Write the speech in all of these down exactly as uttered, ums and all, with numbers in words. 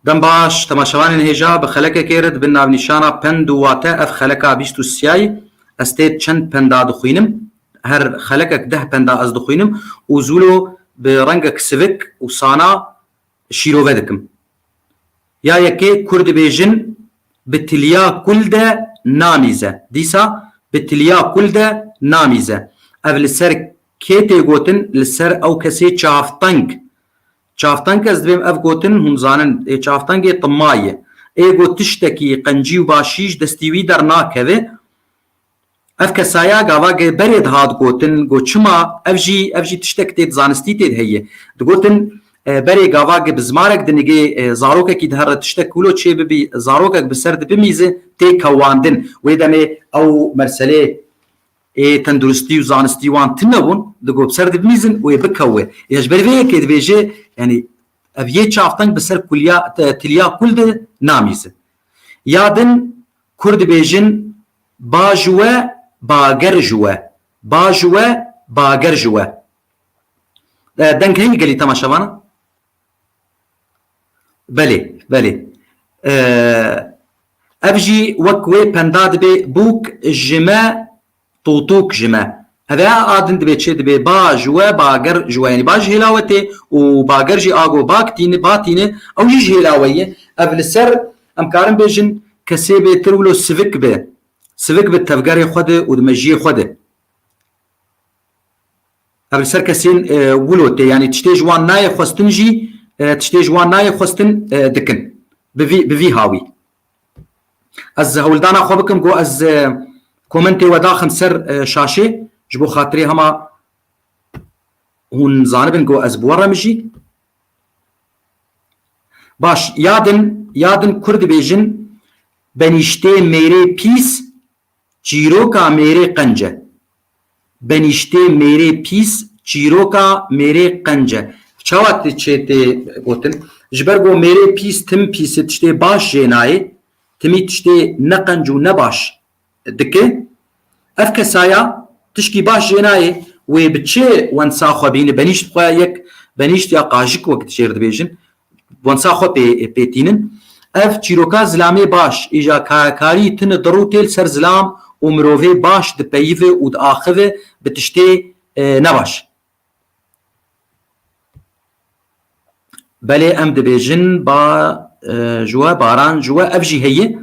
Dem baş, temaşevanên hêja, bi xelekekê re di bin navnîşana pend û wate, ev xeleka bîst û siyayî, ez tê çend penda dixwînim. Her xelekek deh penda ez dixwînim û zûlo bi rengek sivik û sana şîrove dikim. Ya yekê, kur dibêjin, bi tiliya kul de namîze. Dîsa bi tiliya kul de namîze. Ev li ser kê tê gotin? Li ser ew kesê çavteng. Çavteng, ez dibêm ev gotin, hûn zanin, ê çavtengê tima ye. Ê got tiştekî qencî û başî ji destî wî dernakeve. Ev kesaya gava ge berê dihat gotin, got çima, ev jî, ev jî tiştek tê di zanistî tê de heye. Digotin, e, berê gava ge bi zimarek dinigê, e, zarokekî dihere tiştek wilo çê bibî, zarokek bi ser dibimîze, tê kewandin. Wê demê ew merselê ê tenduristî û zanistî wan tune bûn, digot bi ser dibimîzin wê bikewe. Ya ji ber vê yekê dibêje, yanî ev yê çavteng bi ser kuliya, te-, tiliya kul de namîze. Ya din kur dibêjin, ba ji we, bager ji we. Ba ji we, bager ji we. E, deng heye gelî temaşevana? Belê, belê. E, ev jî wek wê penda dibe, bûk ji me, tûtûk ji me. Ev ê a din dibe çi dibe? Ba ji we, bager ji we. Yanî ba ji hêla we tê û bager jî a go bak tîne, ba tîne, ew jî ji hêla we ye. Ev li ser, em karin bêjin, kesê bêtir wilo sivik be. Sivik bi tevgerê xwe de û di mejiyê xwe de. Ev li ser kesên, e, wilo tê, yanî tiştê ji wan nayê xwestin jî, e, tiştê ji wan nayê xwestin, e, dikin. Bi vî, bi vî hawî. Ez hewldana xwe bikim, go ez, e, komentê we daxim ser, e, şaşê, ji bo xatirê hema hûn zanibin, go ez bi we re mijî. Baş, ya din, ya din kur dibêjin, benîştê mêrê pîs, çîroka mêrê qenc e. Benîştê mêrê pîs, çîroka mêrê qenc e. Çawa tê çê tê gotin? Ji ber ku mêrê pîs tim pîs e, tiştê baş jê nayê, timî tiştê ne qenc û ne baş dike. Ev kesaya tişkî baş jê nayê, wê bi çi wensa xwe bîne? Benîşt xwe yek, benîşt ya qajik wek jêr dibêjin. Wensa xwe pê, pê tînin. Ev çîroka zilamê baş, îja kayakarî tune dirû tê li ser zilam û mirovê baş dipeyive û diaxive bi tiştê, e, nebaş. Belê em dibêjin ba, e, ji we, baran ji we, ev jî heye.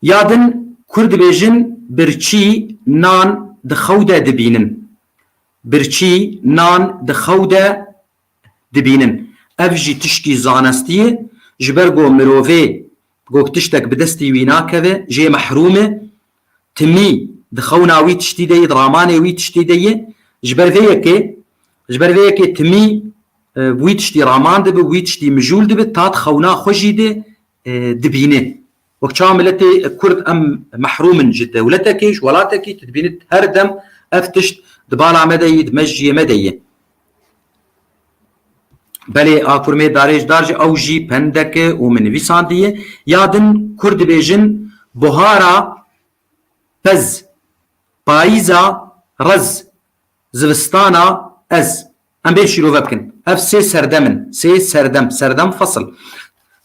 Ya din kur dibêjin, birçî nan di xew de dibînin. Birçî nan di xew de dibînin. Ev jî tişkî zanestî ye. Ji ber ku mirovê, ku tiştek bi destî wî nakeve, jê mehrûm e. Timî di xewna wî tiştî de ye, di ramanê wî tiştî de ye. Ji ber vê yekê, ji ber vê yekê timî, e, wî tiştî raman dibe, wî tiştî mijûl dibe, ta di xewna xwe jî de, e, dibîne. Wek çawa miletê Kurd em mehrûm in ji dewletekê, ji welatekî, tu dibînî her dem ev tişt di bala me de yî, di mejiyê me de yî. Belê, a kurmê darê ji dar jî ew jî pendek e û min nivîsandiye. Ya din Kurd dibêjin, buhara pez, payîza rez, zivistana ez. Em bê şîrove bikin. Ev sê serdem in. Sê serdem. Serdem, fesil.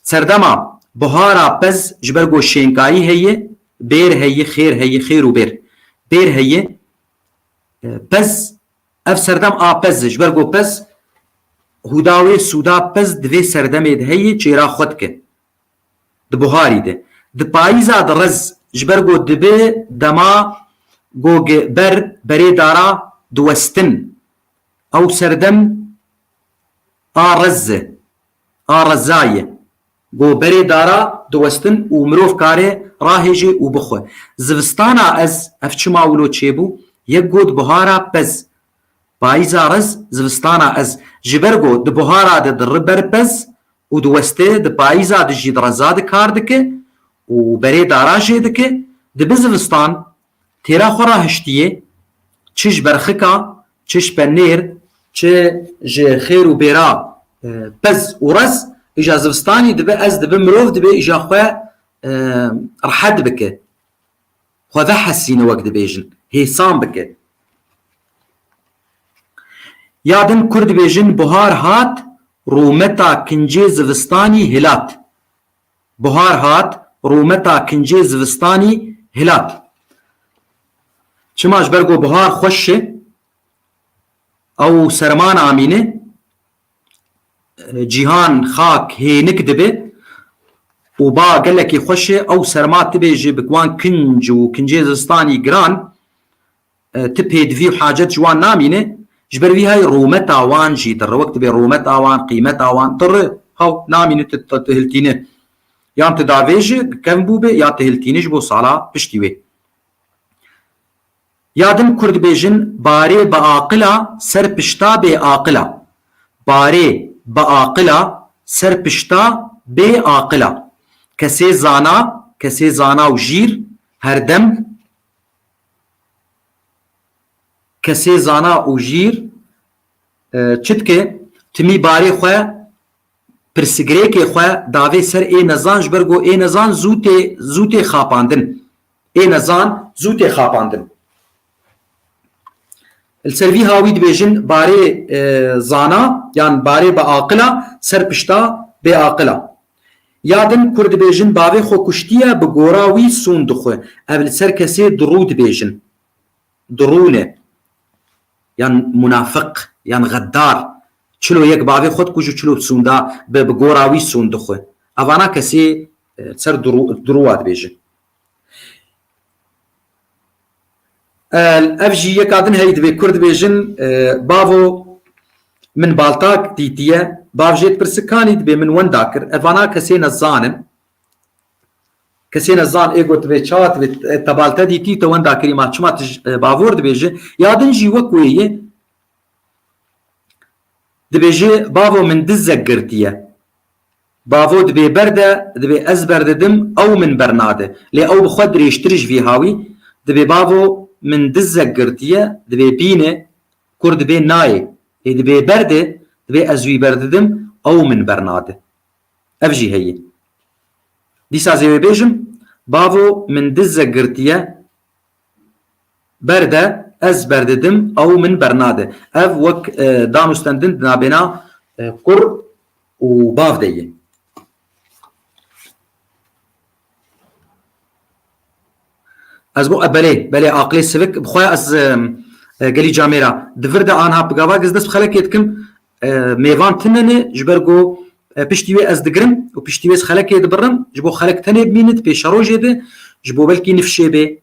Serdema buhara pez ji ber ku şênkayî heye, bêr heye, xêr heye, xêr û bêr. Bêr heye. E, pez, ev serdem a pez e. Ji ber ku pez hûda wê, sûda pez di vê serdemê de heye, çêra xwe dike. Di buharî de. Di payîza de rez, ji ber ku dibe dema ku ge-, ber, berê dara diwestin. Ew serdem a rez e. A reza ye. Ku berê dara diwestin û mirov kare rahêje û bixwe. Zivistana ez, ev çima wilo çêbû? Yek got buhara pez. Payîza rez, zivistana ez. Ji ber ku di buhara de diri ber pez û diweste, di payîza de jî di reza de kar dike û berê dara jê dike, dibe zivistan, têra xwe rahiştiye, çi ji berxika, çi ji penêr, çi ji xêr û bêra, e, pez û rez, îja zivistanî dibe, ez dibe, mirov dibe, îja xwe, e, rehet bike. Xwe vehesîne wek dibêjin, hêsan bike. Ya din Kurd dibêjin, buhar hat rûmeta kincê zivistanî hilat. Buhar hat, rûmeta kincê zivistanî hilat. Çima? Ji ber ku buhar xweş e, ew serma namîne, cîhan, xak hênik dibe û ba gelekî xweş e, ew serma tibê jî bi wan kinc û kincê zivistanî giran, e, ti pêdivî û hacet ji wan namîne, ji ber vî hay rûmeta wan jî diriwek dibe, rûmeta wan, qîmeta wan tiri, haw namîne tu, tu, tu hiltîne. Yan tu davêje kevn bûbe, ya tu hiltîne ji bo sala piştî wê. Ya din kur dibêjin, barê bi aqila ser pişta bê aqila. Barê bi aqila ser pişta bê aqila. Kesê zana, kesê zana û jîr, herdem kesê zana û jîr, e, çi dike? Timî barê xwe, pirsigirêkê xwe davê ser ê nezan, ji ber ku ê nezan zû tê, zû tê xapandin. Ê nezan zû tê xapandin. Li ser vî hawî dibêjin barê, e, zana, yan barê bi aqila ser pişta bê aqila. Ya din kur dibêjin bavê xwe kuştiye, bi gora wî sûn dixwe. Ev li ser kesê dirû dibêjin. Dirû ne. Yan munafiq, yan xeddar. Çilo yek bavê xwe dikuje, çilo sûnda bi, bi gora wî sûn dixwe. Evana kesê, e, ser dirû-, dirûwa dibêjin. E, ev jî yeka din heyî dibê kur dibêjin, e, bavo min baltak dîtiye, bav jê dipirsi kanî dibê min wenda kir. Evana kesê nezan in. Kesê nezan ê got dibê çawa dibê, e, te balte dîtî te wenda kirî ma çima tu ji, e, bavor dibêje. Ya din jî wek wê ye. Dibêje, bavo min dizek girtiye. Bavo dibê berde, dibê ez berdidim, ew min bernade. Lê ew bi xwe dirêjtir ji vî hawî. Dibê bavo min dizek girtiye, dibê bîne, kur dibê nayê. Ê dibê berde, dibê ez wî berdidim, ew min bernade. Ev jî heye. Dîsa zê wê bêjim, bavo min dizek girtiye, berde, ez berdidim, ew min bernade. Ev wek, e, danûstendin di nabêna, e, kur û bav de ye. Ez bo, e, belê, belê, aqilê sivik, bi xwe ez, e, e, gelî camêra. Di vir de anha bi gava giz dest bi xelekê dikim, e, mêvan tine ne, ji ber ku, e, piştî wê ez digirim û piştî wê ez xelekê dibirim, ji bo xelek tenê bimînit, pêşerojê de, ji bo belkî nifşê bê,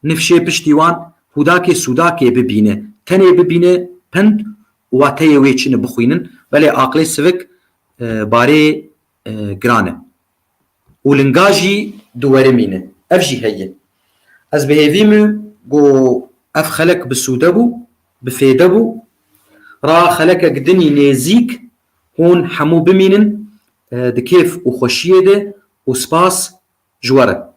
nifşê piştî wan hûdakê sûdakê bibîne, tenê bibîne pend û wateyê wê çi ne bixwînin. Belê aqilê sivik, e, barê, e, giran e. Û linga jî di werimî ne. Ev jî heye. Ez bi hêvî me ku ev xelek bi sûde bû, bi fêde bû. Ra xelekek dinî nêzîk hûn hemû bimînin, e, di kêf û xweşiyê de û spas ji we re.